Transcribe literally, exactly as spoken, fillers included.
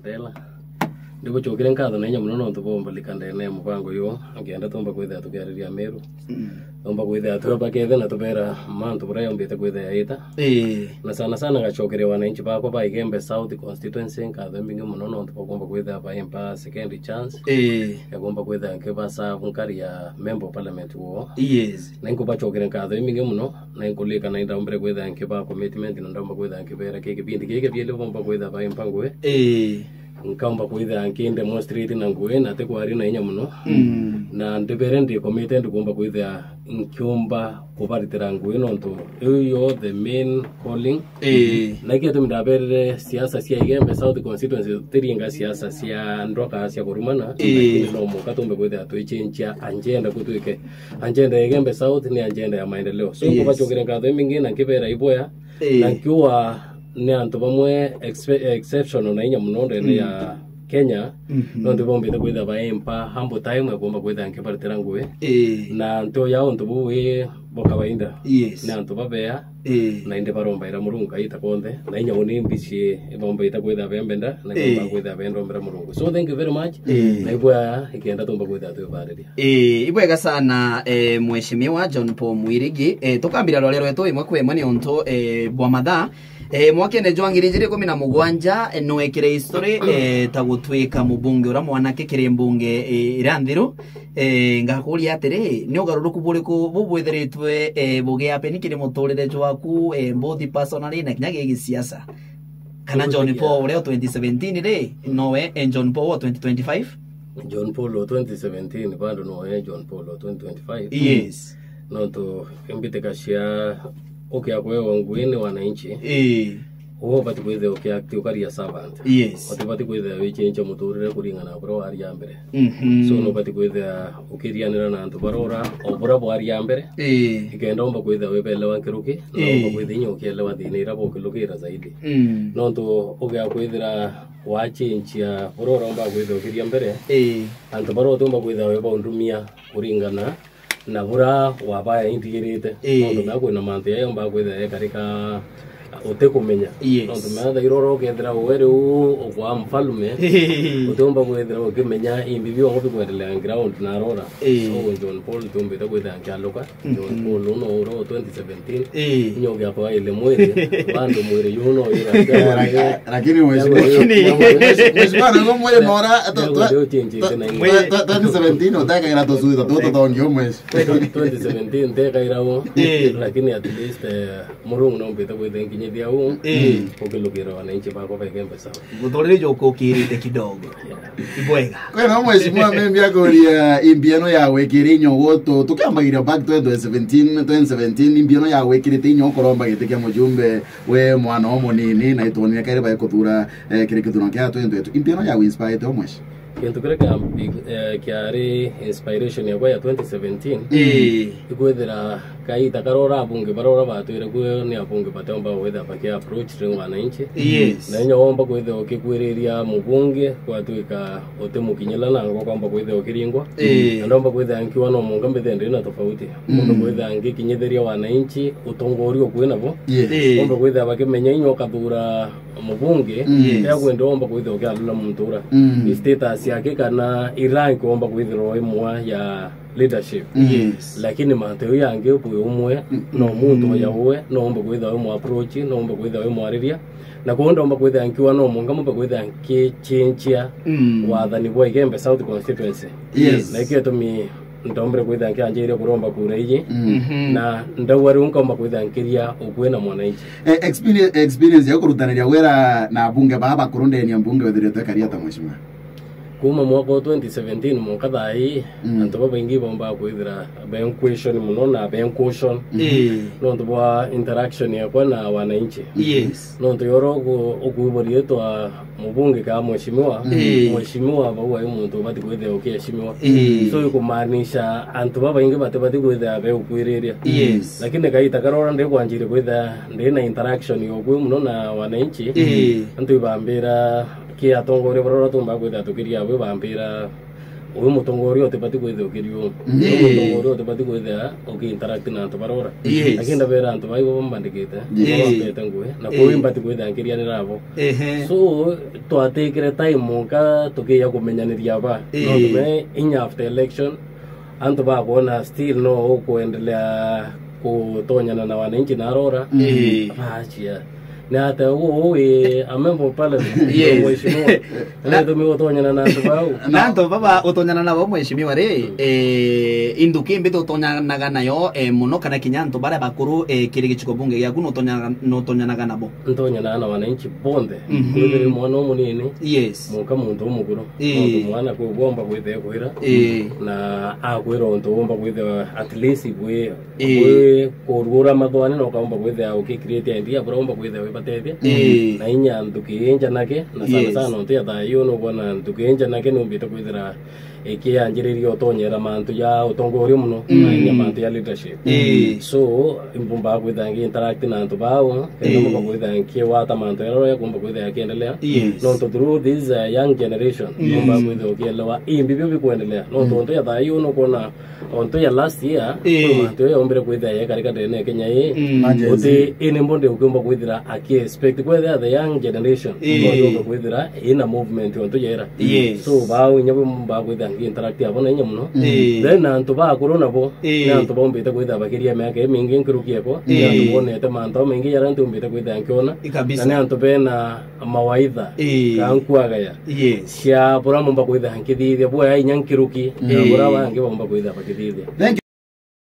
Ndela. Ndigucokire nkatho na inya mono nontu bwa umbalika ndene ya mubango uyu, nkienda tumba kwithira tukiariria Meru. Mm. Tumba kwithira twebakethe na tubera mantu buria yombite kwithira yaita. Ii. Na sana sana ngacokeria wananchi bakwa ba Igembe South Constituency nkatho imbingi mono nontu bwa kumba kwithira baimpa second chance. Ii. Ya kumba kwithira nkibasavu nkari ya member of parliament woo. Yes. Na inkubacokera nkatho imbingi mono, na inkulika na indaombere kwithira nkiba commitment na ndaomba kwithira nkibera ki kibindi giki bieli bomba kwithira baimpa ngui. Ii. Nkaomba kwithira nkidemonstrate na ngui na ti kwari na inya mono. Mm. Na ndibere ndi committed kumba kwithira nkiumba kubaritira ngui nontu iu yo the main calling. Ii. Na ikio tumi ndaberere siasa cia Igembe South Constituency tiringa siasa cia ndoka cia kurumana, ii, lakini no muka tumbe kwithira twichenjia agenda kutwike agenda ya Igembe South ni agenda ya maendeleo. So, yes, nkubacokera nkatho imingi na nkibera iboya, ii, na nkiuga ni antu bamwe expe-, exceptional na inya mono ndene, mm, ya Kenya, mhm, nontu bombite kwithira baimpa humble time ya kumba kwithira nkibaritira ngui. Ii. Na ntu ya untu buu wi bwa kawaida. Yes. Ni antu babea, ii, na indi barombaira Murungu kaita konthe, na inya uni mbici ibombaita kwithira bembenda, na, ii, ibomba kwithira bendombera Murungu. So thank you very much. Ii. Na ibwaya ikenda tumba kwithira twibariria. Ii, ibwega sana, eh, Mheshimiwa John Paul Mwirigi. Eh, tukambira rwaria rwetu imwe kwa imwe ni untu, eh, bwa mathaa. Eh, mwakene jwa ngiri ijiri ikumi na mugwanja, eh, nwekire history, eh, ta gutwika mubunge uria mwanake kiri mbunge, eh, iria nthiru. Eh, ngakuria atiri, ni ugaruruku buriku bubwithiritwe, eh, bugiapeni kiri muturire jwaku, eh, both personally na kinya gigisiasa? Kana John Paul uria o twenty seventeen ri, nowe, eh, John Paul o twenty twenty-five? John Paul o twenty seventeen bado nowe John Paul o twenty twenty-five. Yes. Nontu imbitika cia ukia kwewa ngui ni wananchi. Ii. Uwe ubati kwithira ukiact ukari a servant. Yes. Utibati kwithira wichenjia muturire kuringana na buria wari a mbere. Mhm. So, nubati kwithira ukirianira na antu barora o buria bwari a mbere. Ii. Ikenda umba kwithira wibelewa nkiruki, na, ii, umba kwithira inya ukielewa thina iria bukilukira zaidi. Mm. Nontu ugia kwithira wachenjia buria uromba kwithira ukiria mbere, ii, antu baria utiumba kwithira wibaundumia kuringana na buria wabaya intigirite. Ii. Nontu mea kwina mantu yayomba kwithira yekarika utikumenya. Yes. Nontu mea thaira uria ukethira uwe riu ukwa mfalume, utiumba kwithira ukimenya imbi biongo bikwendelea ground na arora. Ii. So John Paul tiumbite kwithira nkialuka. Mhm. John Paul uno uria o twenty seventeen. Ii. Inya ugiakwa ile mwiri, bandu mwiri yu no ira. Laki-, lakini mheshimiwa, lakini mheshimiwa, niguo mwiri nora, to-, to-, to-, twenty seventeen utekagira tucui tutu tuthongi umwe. Twenty seventeen tekaira u, ii, lakini at least, eh, Murungu nombite kwithia nkinyithia u, ii, ukilukira wananchi bakwa ba Igembe South. Muturire jukukirite kidogo. Yeah. Ibwega. Kwena mheshimiwa membi akuria imbi ino ya gwikira inyo gutu, tukiambagiria back twenty seventeen, twenty seventeen, imbi ino ya gwikirite inyo ukuromba giti kia mujumbe we mwana o munini, na itwonire keri bai kuthura, eh, kiri kithurano kia twenty twenty-two. Imbi ino ya inspire o mweshi? Kintu kiria kia big, eh, kiari inspiration yakwa ya twenty seventeen, ii, ikwithira kaita karora abunge barora batwire kuo ni abunge batomba gwithira bakia approach ring wananchi. Yes. Na inya womba kwithira ukikwiriria mubunge gwatwika utimukinyila na ngo kwamba kwithira ukiringwa. Ii. Na ndomba kwithira nkiwa no munga mbithe ndina tofauti. Mm. Mundu kwithira ngikinyithiria wananchi utongoria ukwi nabo. Yes. Ii. Womba kwithira bakimenya inya ukathura mubunge, mm, yes, ya kwenda womba kwithira ukialula muntu ura. Mm. Status yake kana irank womba kwithirwa imwa ya leadership. Mm. Yes. Lakini mantu jau yangi bwi umwe, mm, no muntu, mm, oya uwe, no umbe kwithira wi mu approach, no umbe kwithira wi mwariria. Na kwou ndomba kwithira nkiwa no munga mumbe kwithira nkichinchia, mm, wathani bwa Igembe South Constituency. Yes. Na ikio gitumi ndombire kwithira nkianjirie kuromba kura iji. Mm. Mhm. Na ndaua riu nkaumba kwithira nkiria ukui na mwananchi. Eh, experience, experience ya kurutaniria wira na abunge baa bakuru ndeni ya mbunge wethiritwe kari ata, mheshimiwa? Kuma mwaka wa twenty seventeen mwanka thaa ii, mm, antu babaingi bombaa kwithira be question mono na be caution. Mm. Ii. Nontu bwa interaction yakwa na wananchi. Yes. Nontu yoro uku-, ukuibwa riitwa mubunge ka mheshimiwa, mm, mheshimiwa bau ai muntu ubati kwithira ukiheshimiwa. Mm. So ikumaanisha antu babaingi batibati kwithira be ukwiriria. Yes. Lakini kaita karora ndi kwanjirie kwithira ndi na interaction yokui mono na wananchi. Mm. Antu ibambira ki atongoria barora tumba kwithira tukiria abo ibambira Wi mutongoria utibati kwithia ukiriu. Wi mutongoria utibati kwithia ukiinteract na antu barora. Yes. Lakini ndabera antu bai baba mbandikite, yes, baba mbete ngugi, na kwi mbati kwithia nkirianira abo. Ehe. So, twatikire time monka tukiya kumenyaniria ba. Eh. No tume inya after election, antu bakwona still no ukwendelea kutonyana na wananchi na arora. Eh. Baachia. Ni ate uu wi a member of parliament, yes, mheshimiwa. Na tumi gutonyana na antu bau. Na antu baba utonyana nabo, mheshimiwa, ri, eh, inthuki imbi tutonyanaga nayo, eh, muno, kana kinya antu baria bakuru, eh, kiri gicigo bunge giaku nutonyanaga, nutonyanaga nabo? Ntonyanaga na wananchi bonthe. Mhm. Kwithira mwana umunini, yes, muka muntu umukuru. Eh. Nontu mwana kwi bwomba kwithia kwira. Eh. Na akwira untu umba kwithia at least bwi, eh, bwi kurugura mathwani, no kaumba kwithia uki create idea bura umba kwithia wibatethia. Eh. Na inya nthuki injanake, na sana, yes, sana untu ya thayu, no bona nthuki injanake numbite kwithira ikianjiriria utonyera mantu ja utongoria muno, mm, na inya mantu ja leadership. Eh. So, imbumba kwithia ngi interact na antu bau, kenda, eh, mumba kwithia nkiwata mantu jaria kumba kwithia yakiendelea. Yes. Nontu through this, uh, young generation, mm, mumba kwithia ukielewa imbi bio bikwendelea. Nontu, mm, untu ya thayu no kuona untu ya last year, eh, kwi mantu yombire kwithia yekarika ndene ya Kenya ii. Mm. Uti ini mbo ndi ukiumba kwithira aki expect kwethira the young generation, eh, no yumba kwithira ina movement ontu yera. Yes. So, bau inya bumba kwithia ngi interact abo na inya muno. Eh. Then antu bakuru nabo, eh, ni antu bombite kwithia bakiria miaka imingi nkiruki yako, eh, ni antu bonete mantu maingi yara ntumbite kwithia nkiona. Kabisa. Na ni antu bena mawaitha, eh, ka nkuagaya, yes, cia bura mumba kwithia nkithithia, bwaya inya nkiruki, na, eh, bura bangi bomba kwithia bakithithia. Thank you.